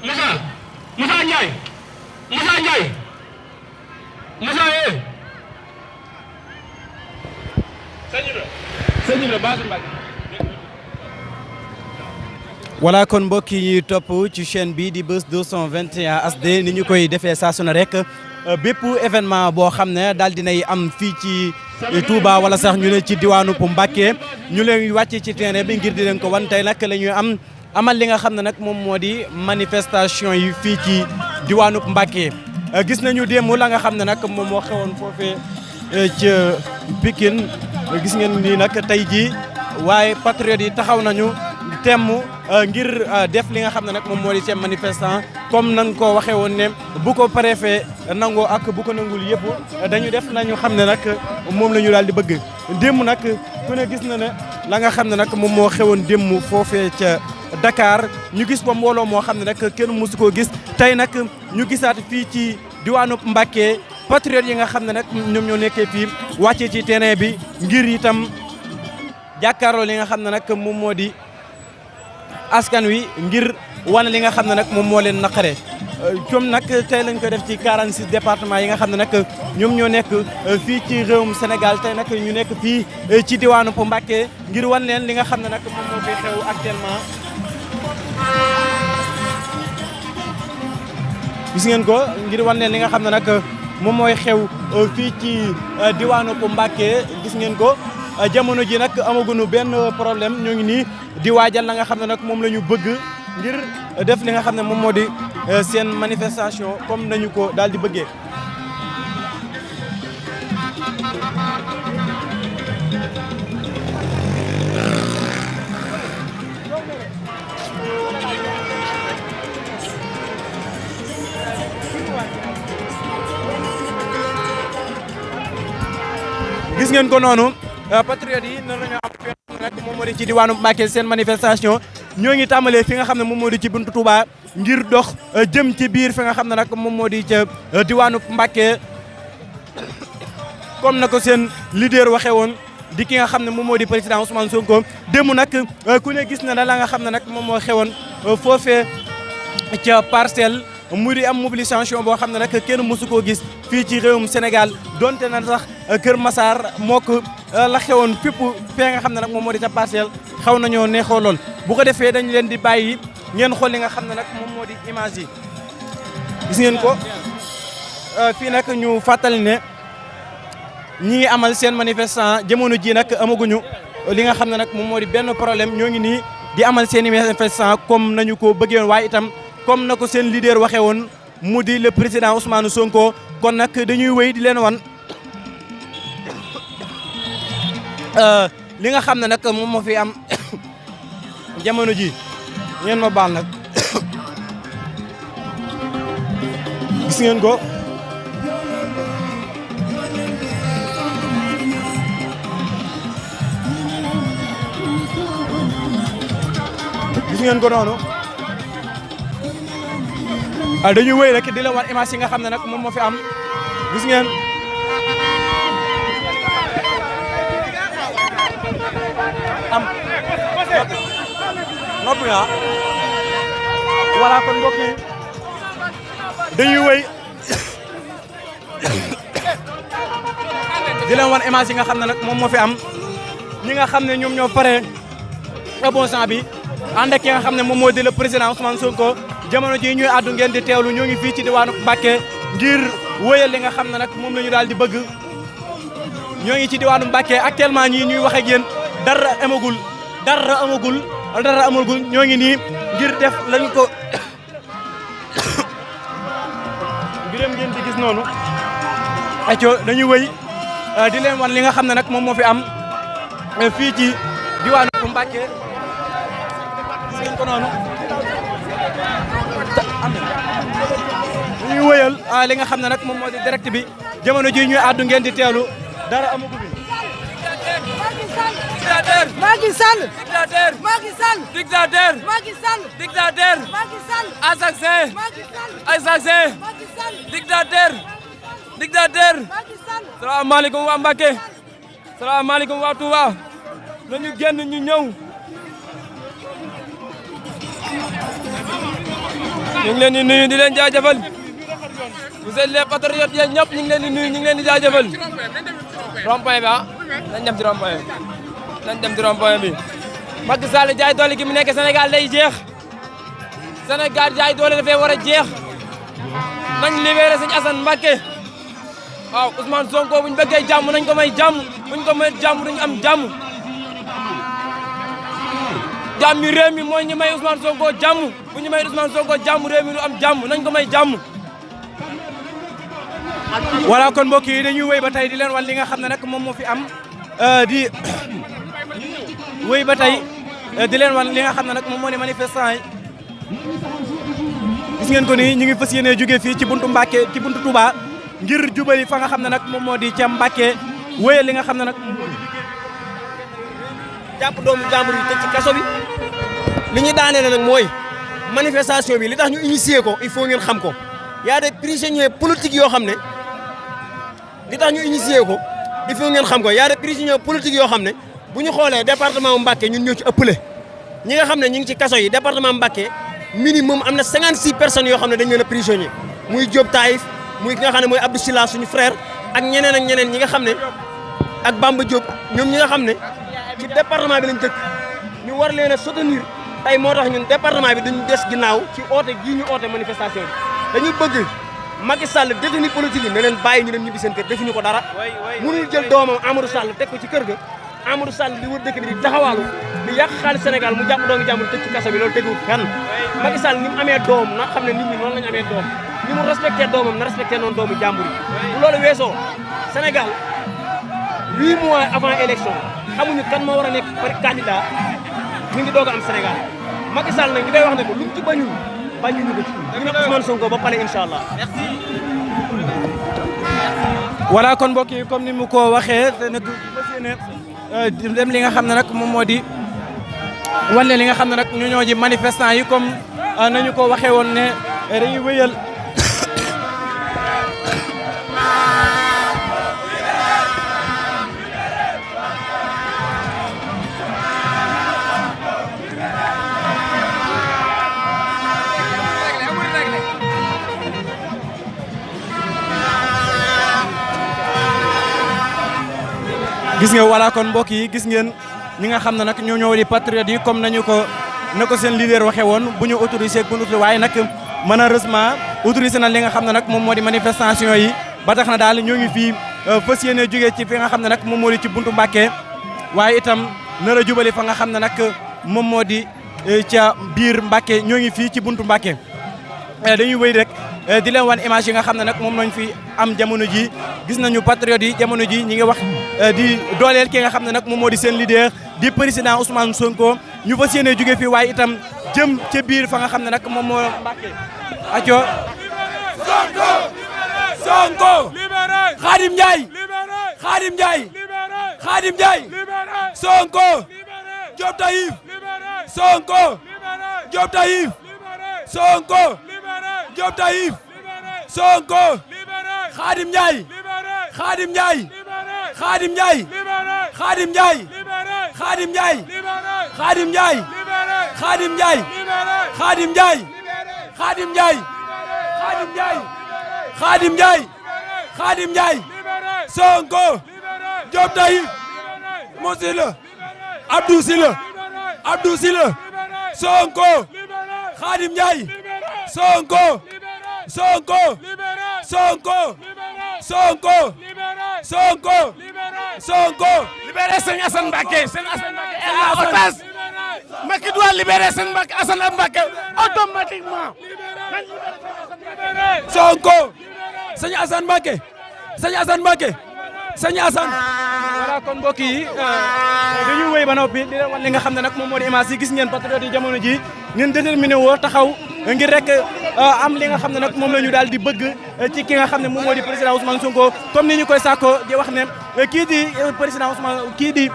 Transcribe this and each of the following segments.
Moussa Moussa Ndiaye Moussa Ndiaye Moussa sëñ Ibra Basu Mbacke. voilà kon mbokk yi topp ci chaîne bi di Buzz 221 HD ni ñu koy defee saa su ne rek bépp événement boo xam ne daal dinay am fii ci Touba wala sax ñu ne ci diwaanu Mbacké ñu leen wàcc ci terrain bi ngir di leen ko wan tey nag la ñuy amal li nga xam ne nag moom moo di manifestation yi fii ci diwaanu Mbacké gis nañu démb la nga xam ne nag moom moo xewoon foofee ca Pikine gis ngeen ni nag tey jii waaye patriotes yi taxaw nañu temm ngir def li nga xam ne nag moom moo di seen manifestant comme nañ ko waxee woon ne bu ko préfet nangoo ak bu ko nangul yëpp dañu def nañu xam ne nag moom la ñu daal di bëgg démb nag ku ne gis na ne la nga xam ne nag moom moo xewoon démb foofee ca Dakar ñu gis ba mbooloo moo xam ne nag kenn mësu koo gis tey nag ñu gisaat fii ci diwaanu Mbacké patriotes yi nga xam ne nag ñoom ñoo nekkee fii wàccee ci terrain bi ngir itam jàkkaarloo li nga xam ne nag moom moo di askan wi ngir wane li nga xam ne nag moom moo leen naqare comme nag tey lañ ko def ci 46 départements yi nga xam ne nag ñoom ñoo nekk fii ci réewum Sénégal tey nag ñu nekk fii ci diwaanu Mbacké ngir wan leen li nga xam ne nag moom moo fi xew actuellement. gis ngeen ko ngir wan leen li nga xam ne nag moom mooy xew fii ci diwaanu Mbacké gis ngeen ko. jamono ji nag amaguñu benn problème ñoo ngi nii di waajal la nga xam ne nag moom la ñu bëgg ngir def li nga xam ne moom moo di seen manifestation comme nañu ko daal di bëggee. gis ngeen ko noonu. patriotes yi nar nañoo am fi nga xam ne nag moom moo di ci diwaanu Mbacké seen manifestation ñoo ngi tàmbalee fi nga xam ne moom moo di ci buntu Touba ngir dox jëm ci biir fi nga xam ne nag moom moo di ca diwaanu Mbacké comme na ko seen leader waxee woon di ki nga xam ne moom moo di président Ousmane Sonko démb nag ku ne gis na la nga xam ne nag moom moo xewoon foofee ca Parcelles mu di am mobilisation boo xam ne nag kenn mësu koo gis fii ci réewum Sénégal donte na sax Kër Massar mook la xewoon fépp fee nga xam ne nag moom moo di ca Parcelles xaw nañoo neexoo lool bu ko defee dañu leen di bàyyi ngeen xool li nga xam ne nag moom moo di image yi gis ngeen ko fii nag ñu fàttali ne ñi ngi amal seen manifestant jamono ji nag amaguñu li nga xam ne nag moom moo di benn problème ñoo ngi nii di amal seen i manifestant comme nañu ko bëggee woon waaye itam comme na ko seen leader waxee woon mu di le président Ousmane Sonko kon nag dañuy wéy di leen wan li nga xam ne nag moom moo fi am jamono ji ngeen ma baal nag gis ngeen ko gis ngeen ko noonu dañuy wéy rek di la wan image yi nga xam ne nag moom moo fi am gis ngeen am noppi nga voilà kon mbokk yi dañuy wéy di leen wan image yi nga xam ne nag moom moo fi am ñi nga xam ne ñoom ñoo pare opposant bi ànd ak ki nga xam ne moom moo di le président Ousmane Sonko jamono ji ñuy àddu ngeen di teewlu ñoo ngi fii ci diwaanu Mbacké ngir wéyal li nga xam ne nag moom la ñu daal di bëgg ñoo ngi ci diwaanu Mbacké actuellement ñii ñuy wax ak yéen dara amagul ñoo ngi nii ngir def lañ ko ngirëm ngeen di gis noonu acco dañuy wéy di leen wan li nga xam ne nag moom moo fi am fii ci diwaanu Mbacké gis ngeen ko noonu ñuy wëyal li nga xam ne nag moom moo di direct bi jamono ji ñuy àddu ngeen di teelu dara amugu bi dictateur Macky Sall dictateur Macky Sall dictateur Macky Sall dictateur Macky Sall assassin Macky Sall assassin Macky Sall dictateur dictateur Macky Sall salaamaaleykum waa Mbacké salaamaaleykum waa Touba nañu génn ñu ñëw ñu ngi leen di nuyu di leen jaajëfal vous êtes les patriotes yéen ñëpp ñu ngi leen di nuyu ñu ngi leen di jaajëfal rond-point bi nañ dem ci rond-point bi nañ dem ci rond-point bi Macky Sall jaay doole gi mu nekk Sénégal day jeex Sénégal jaay doole dafay war a jeex nañ libéré sëñ Assane Mbacké waaw Ousmane Sonko buñ bëggee jàmm nañ ko may jàmm buñ ko may jàmm duñ am jàmm jàmm mi réew mi mooy ñu may Ousmane Sonko jàmm bu ñu may Ousmane Sonko jàmm réew mi du am jàmm nañ ko may jàmm. voilà kon mbokk yi dañuy wéy ba tey di leen wan li nga xam ne nag moom moo fi am di wéy ba tey di leen wan li nga xam ne nag moom moo di manifestant yi gis ngeen ko ni ñu ngi fas yéene jóge fii ci buntu Mbacké ci buntu Touba ngir jubali fa nga xam ne nag moom moo di ca Mbacké wéyal li nga xam ne nag moom moo di jàpp doomu jàmbur yi tëj ci kaso bi li ñu daaneel nag mooy manifestation bi li tax ñu initier ko il faut ngeen xam ko y a des prisonniers politiques yoo xam ne li tax ñu initier ko il faut ngeen xam ko y a des prisonniers politiques yoo xam ne bu ñu xoolee département Mbacké ñun ñoo ci ëppale ñi nga xam ne ñu ngi ci kaso yi département Mbacké minimum am na 56 personnes yoo xam ne dañu leen a prisonnier muy Diop Taïf muy ki nga xam ne mooy Abdou Silla suñu frère ak ñeneen ñi nga xam ne ak Bamba Diop ñoom ñi nga xam ne ci département bi lañ dëkk ñu war leen a soutenir tey moo tax ñun département bi dañu des ginnaaw ci oote gii ñu oote manifestation bi dañu bëgg Macky Sall détenu politique yi ne leen bàyyi ñu dem ñibbi seen kër defuñu ko dara mënul jël doomam Amadou Sall teg ko ci kër ga Amadou Sall di wër dëkk bi di taxawaalu di yàq xaalis Sénégal mu jàpp doomu jàmbur tëj ci kaso bi loolu teguwul fenn Macky Sall ni mu amee doom na xam ne nit ñi noonu lañu amee doom ni mu respecté doomam na respecté noonu doomu jàmbur yi bu loolu weesoo Sénégal 8 mois avant élection xamuñu kan moo war a nekk candidat mi ngi doog a am Sénégal Macky Sall nag ñu koy wax ne ko lu mu ci bañuñu ko ci dina Ousmane Sonko ba pare incha allah. voilà kon mbokk yi comme ni mu ko waxee te nag fas yéene dem li nga xam ne nag moom moo di wane li nga xam ne nag ñu ñoo ji manifestant yi comme nañu ko waxee woon ne dañuy wéyal gis nga voilà kon mbokk yi gis ngeen ñi nga xam ne nag ñoo ñëw di patriotes yi comme nañu ko na ko seen leader waxee woon bu ñu autorisé bu ñu waaye nag malheureusement autorisé na li nga xam ne nag moom moo di manifestation yi ba tax na daal ñoo ngi fii fas yéene jógee ci fi nga xam ne nag moom moo di ci buntu Mbacké waaye itam nar a jubali fa nga xam ne nag moom moo di ca biir Mbacké ñoo ngi fii ci buntu Mbacké dañuy wéy rek di leen wan image yi nga xam ne nag moom lañ fi am jamono ji gis nañu patriotes yi jamono ji ñi ngi wax di dooleel ki nga xam ne nag moom moo di seen leader di président Ousmane Sonko ñu fas yéene jóge fii waaye itam jëm ca biir fa nga xam ne nag moom moo Mbacké aco Sonko Khadim Ndiaye Khadim Ndiaye Khadim Ndiaye Sonko Diop Taïf Sonko Diop Taïf Sonko Diop Taïf Sonko Khadim Ndiaye Khadim Ndiaye Khadim Ndiaye Khadim Ndiaye Khadim Ndiaye Khadim Ndiaye Khadim Ndiaye Khadim Ndiaye Khadim Ndiaye Khadim Ndiaye Khadim Ndiaye Khadim Ndiaye Sonko Diop Taïf Mosila Abdou Sila Abdou Sila Sonko Khadim Ndiaye Sonko Sonko Sonko Sonko Sonko Sonko libérez Sëñ Assane Mbacké Sëñ Assane Mbacké est en otage. Macky doit libérer Sëñ Assane Mbacké automatiquement. Sonko Sëñ Assane Mbacké Sëñ Assane Mbacké Sëñ Assane voilà kon mbokk yi dañuy wéy ba noppi di leen wan li nga xam ne nag moom moo di image yi gis ngeen patriote yi jamono ji ngeen déterminé woo taxaw ngir rek am li nga xam ne nag moom la ñu daal di bëgg ci ki nga xam ne moom moo di président Ousmane Sonko comme ni ñu koy sàkko di wax ne kii di président Ousmane kii di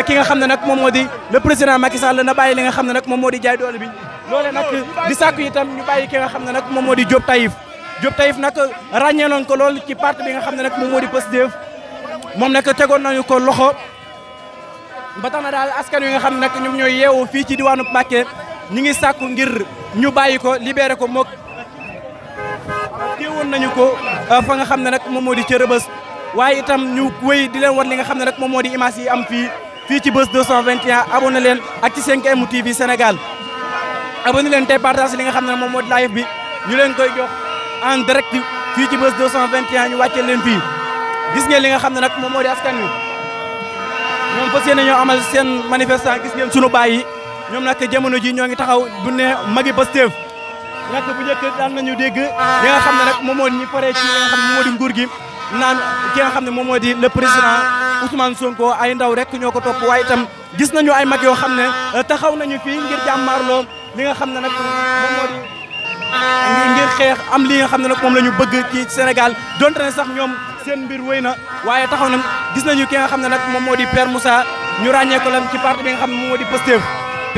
ki nga xam ne nag moom moo di le président Macky Sall na bàyyi li nga xam ne nag moom moo di jaay doole bi loole nag di sàkku itam ñu bàyyi ki nga xam ne nag moom moo di Diop Taïf Diop Taïf nag ràññeeloon ko lool ci parti bi nga xam ne nag moom moo di Pastef moom nag tegoon nañu ko loxo ba tax na daal askan wi nga xam ne nag ñoom ñooy yeewu fii ci diwaanu Mbacké ñi ngi sàkku ngir ñu bàyyi ko libéré ko mook woon nañu ko fa nga xam ne nag moom moo di ca Rebeuss waaye itam ñu wéy di leen war li nga xam ne rek moom moo di image yi am fii ci Buzz 221 abonné leen ak ci 5M TV Sénégal abonné leen tey partage li nga xam ne moom moo di live bi ñu leen koy jox en direct fii ci Buzz 221 ñu wàccee leen fii gis ngeen li nga xam ne nag moom moo di askan wi ñoom fas yéene ñoo amal seen manifestant gis ngeen sunu baay yi ñoom nag jamono ji ñoo ngi taxaw bu ne magi Pastef nag bu njëkk daan nañu dégg li nga xam ne nag moom moo di ñi faree ci li nga xam ne moom moo di nguur gi naan ki nga xam ne moom moo di le président Ousmane Sonko ay ndaw rek ñoo ko topp waaye itam gis nañu ay mag yoo xam ne taxaw nañu fii ngir jàmmaarloo li nga xam ne nag moom moo di ngir xeex am li nga xam ne nag moom la ñu bëgg ci Sénégal donte ne sax ñoom seen mbir wéy na waaye taxaw na gis nañu ki nga xam ne nag moom moo di Père Moussa ñu ràññee ko lam ci parti bi nga xam ne moom moo di Pastef